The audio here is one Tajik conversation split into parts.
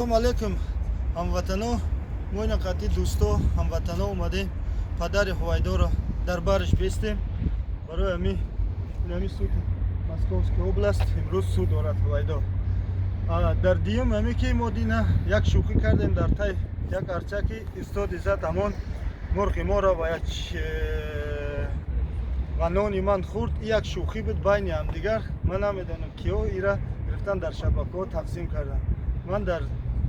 Салом алейкум, ҳамватано. Мо ина қатъи дӯсто, ҳамватано омадем, падари Ҳувайдоро дар барш бестем. Барои ҳами инами суд Московский область имрӯз суд дорад Ҳувайдо. Дар дуюм ҳаме ки мо дина як шӯхӣ кардем дар тай як арча, ки устод Иззат Амон мурғи моро ва як ва нони ман хӯрд. Як шӯхӣ буд байни ҳамдигар. Ман намедонам, киҳо ира гирифтан, дар шабакаҳо тақсим карданд. Ман дар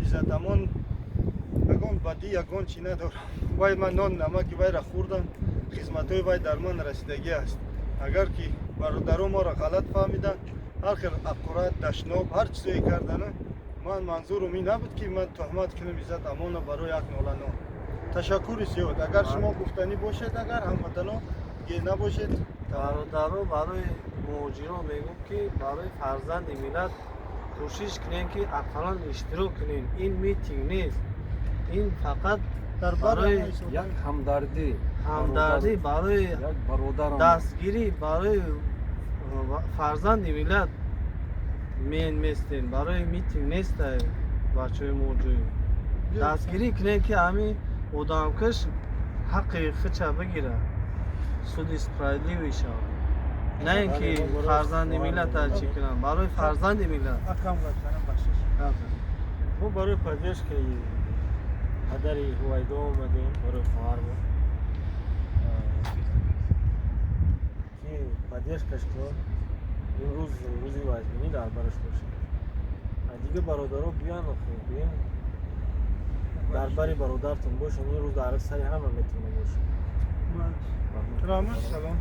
Иззатамон ягон бадӣ, ягон чӣ надорам. Вай ман нон намаки вайра хӯрдам, хизматҳои вай дар ман расидагӣ аст. Агар ки бародаро моро ғалат фаҳмиданд, ҳар хел аққурат, дашноб, ҳар чизое кардану, ман манзурум ин набуд, ки ман туҳмат кунам Иззат Амонро барои як нола нон. Ташаккури зиёд. Агар шумо гуфтанӣ бошед, агар ҳамватано ге набошед. Бародаро, барои муҳоҷирон мегӯм, ки барои фарзанди миллат кӯшиш кунем, ки ақаллан иштирок кунем. Ин митинг нест, ин фақат дар барои як ҳамдардӣ. Ҳамдардӣ барои як бародарам. Дастгирӣ барои фарзанди миллат мен местем, барои митинг нестай. Бачаҳои муҳоҷир, дастгирӣ кунем, ки ҳамин одамкаш ҳаққи худша бигирад, суди справедливый шавад, на ин ки фарзанди миллата чӣ кунам, барои фарзанди миллат. Акам гапзанам, бахшиш. Мо барои поддержкаи падари Ҳувайдо омадем, барои хоҳармо, ки поддержкаш кунем. Имрӯз рӯзи вазминӣ дар бараш бошад. Дига бародаро биён, биён, дар бари бародартон бошен. Ин рӯз дар сари ҳама метавона бошад. Раҳмат, салом.